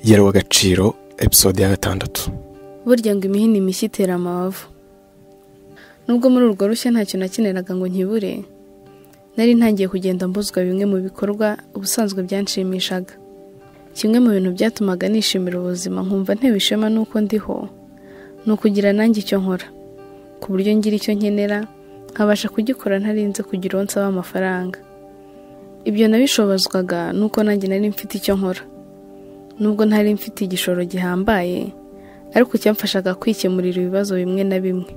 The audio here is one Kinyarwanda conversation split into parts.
Yerewe Agaciro, episode ya 6. Burya ngo imihini mishya itera amabavu. Nubwo muri urwo rushya ntacyo nakeneraga ngo nkibure, nari ntangiye kugenda mbuzwa bimwe mu bikorwa ubusanzwe byanshimishaga. Kimwe mu bintu byatumaga nishimira ubuzima nkumva ntewe ishema nuko ndiho, ni ukugira nanjye icyo nkora, ku buryo ngira icyo nkenera nkabasha kugikora ntarinze kugira uwo nsaba amafaranga. Ibyo nabishobozwaga nuko nanjye nari mfite icyo nkora. Nubwo ntari mfite igishoro gihambaye, ariko cyamfashaga kwikemurira ibibazo bimwe na bimwe.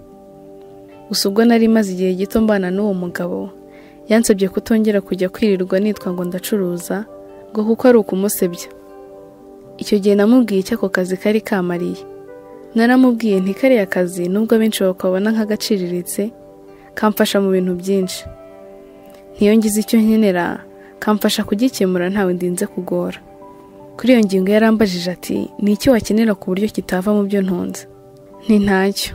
Gusa ubwo nari maze igihe gito mbana n'uwo mugabo, yansabye kutongera kujya kwirirwa nitwa ngo ndacuruza, ngo kuko ari ukumusebya. Icyo gihe namubwiye icyo ako kazi kari kamariye. Naramubwiye nti kariya kazi nubwo abenshi bakabona nk'agaciriritse, kamfasha mu bintu byinshi. Ntiyo ngize icyo nkenera, kamfasha kugikemura ntawe ndinze kugora. Kuri iyo ngingo yarambajije ati ni iki wakenera ku buryo kitava mu byo ntunze? Nti ntacyo.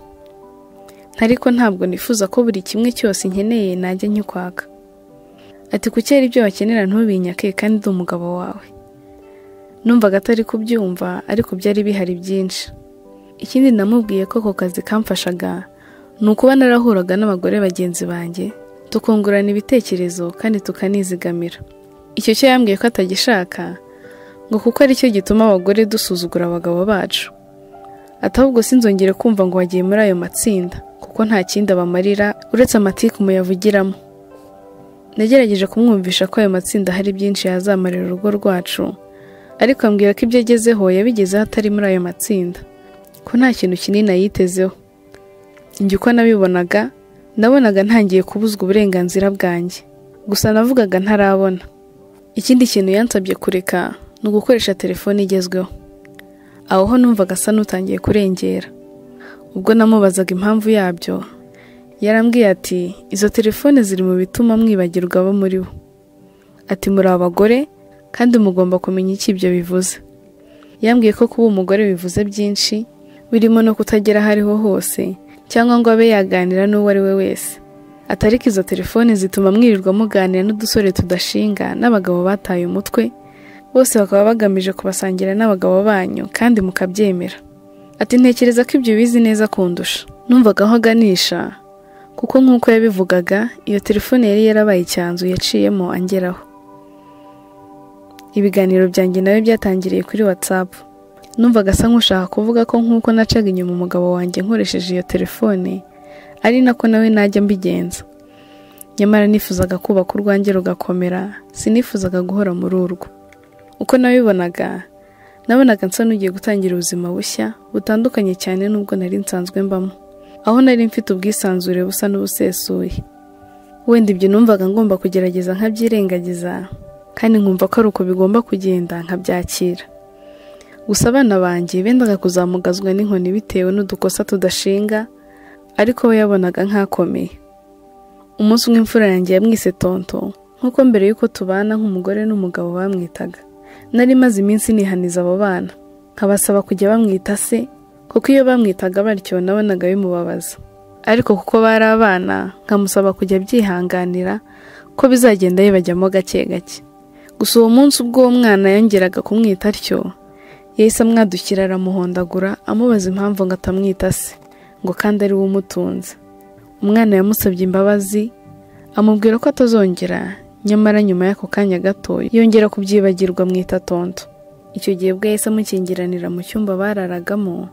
Ariko ntabwo nifuza ko buri kimwe cyose nkeneye najya nkikwaka. Ati kuki ari ibyo wakenera ntubinyake kandi ndi umugabo wawe. Numvaga atari kubyumva, ariko byari bihari byinshi. Ikindi namubwiye ko ako kazi kamfashaga ni ukuba narahuraga n'abagore bagenzi banjye, tukungurana ibitekerezo kandi tukanizigamira. Icyo cyo yambwiye ko atagishaka, ngo kuko ari cyo gituma abagore dusuzugura abagabo bacu. Ati ahubwo sinzongere kumva ngo wagiye muri ayo matsinda, kuko nta kindi abamarira uretse amatiku muyavugiramo. Nagerageje kumwumvisha ko ayo matsinda hari byinshi yazamarira urugo rwacu, ariko ambwira ko ibyo agezeho yabigezeho atari muri ayo matsinda, ko nta kintu kinini ayitezeho. Njye uko nabibonaga, nabonaga ntangiye kubuzwa uburenganzira bwanjye, gusa navugaga ntarabona. Ikindi kintu yansabye kureka ni ugukoresha telefone igezweho. Aho ho numvaga asa n'utangiye kurengera. Ubwo namubazaga impamvu yabyo, yarambwiye ati izo telefone ziri mu bituma mwibagirwa abo muri bo. Ati muri abagore kandi mugomba kumenya icyo ibyo bivuze. Yambwiye ko kuba umugore bivuze byinshi, birimo no kutagera aho ariho hose cyangwa ngo abe yaganira n'uwo ari we wese. Atariko izo telefone zituma mwirirwa muganira n'udusore tudashinga n'abagabo bataye umutwe, bose bakaba bagamije kubasangira n'abagabo banyu kandi mukabyemera. Ati ntekereza ko ibyo bizi neza kundusha. Numvaga aho aganisha, kuko nk'uko yabivugaga iyo telefone yari yarabaye icyanzu yaciyemo angeraho. Ibiganiro byanjye nawe byatangiriye kuri WhatsApp. Numvaga asa nk'ushaka kuvuga ko nk'uko nacaga inyuma umugabo wanjye nkoresheje iyo telefone, ari nako nawe najya mbigenza. Nyamara nifuzaga kubaka urwanjye rugakomera, sinifuzaga guhora muri urwo. Uko nabibonaga, nabonaga nsa n'ugiye gutangira ubuzima bushya butandukanye cyane n'ubwo nari nsanzwe mbamo, aho nari mfite ubwisanzure busa n'ubusesuye. Wenda ibyo numvaga ngomba kugerageza nkabyirengagiza, kandi nkumva ko ari uko bigomba kugenda nkabyakira. Gusa abana banjye bendaga kuzamugazwa n'inkoni bitewe n'udukosa tudashinga, ariko we yabonaga nkakomeye. Umunsi umwe imfura yanjye yamwise tonto, nk'uko mbere y'uko tubana nk'umugore n'umugabo bamwitaga. Nari maze iminsi nihaniza abo bana, nkabasaba kujya bamwita se, kuko iyo bamwitaga batyo nabonaga bimubabaza. Ariko kuko bari abana, nkamusaba kujya byihanganira ko bizagenda bibajyamo gake gake. Gusa uwo munsi ubwo uwo mwana yongeraga kumwita atyo, yahise amwadukira aramuhondagura, amubaza impamvu ngo atamwita se, ngo kandi ari we umutunze. Umwana yamusabye imbabazi, amubwira ko atazongera, nyamara nyuma y'ako kanya gato yongera kubyibagirwa amwita tonto. Icyo gihe bwo yahise amukingiranira mu cyumba bararagamo,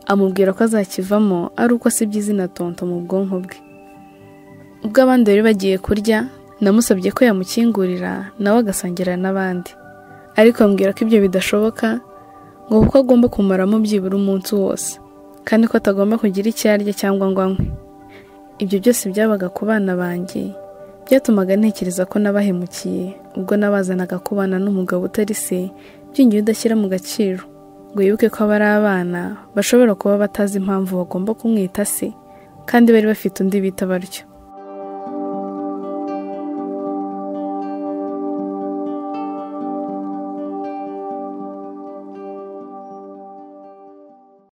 amubwira ko azakivamo ari uko asibye izina tonto mu bwonko bwe. Ubwo abandi bari bagiye kurya, namusabye ko yamukingurira nawe agasangira n'abandi, ariko ambwira ko ibyo bidashoboka, ngo kuko agomba kumaramo byibura umunsi wose, kandi ko atagomba kugira icyo arya cyangwa ngo anywe. Ibyo byose byabaga ku bana banjye, byatumaga ntekereza ko nabahemukiye ubwo nabazanaga kubana n'umugabo utari se, byingiye udashyira mu gaciro, ngo yibuke ko aba ari abana bashobora kuba batazi impamvu bagomba kumwita se, kandi bari bafite undi bita batyo.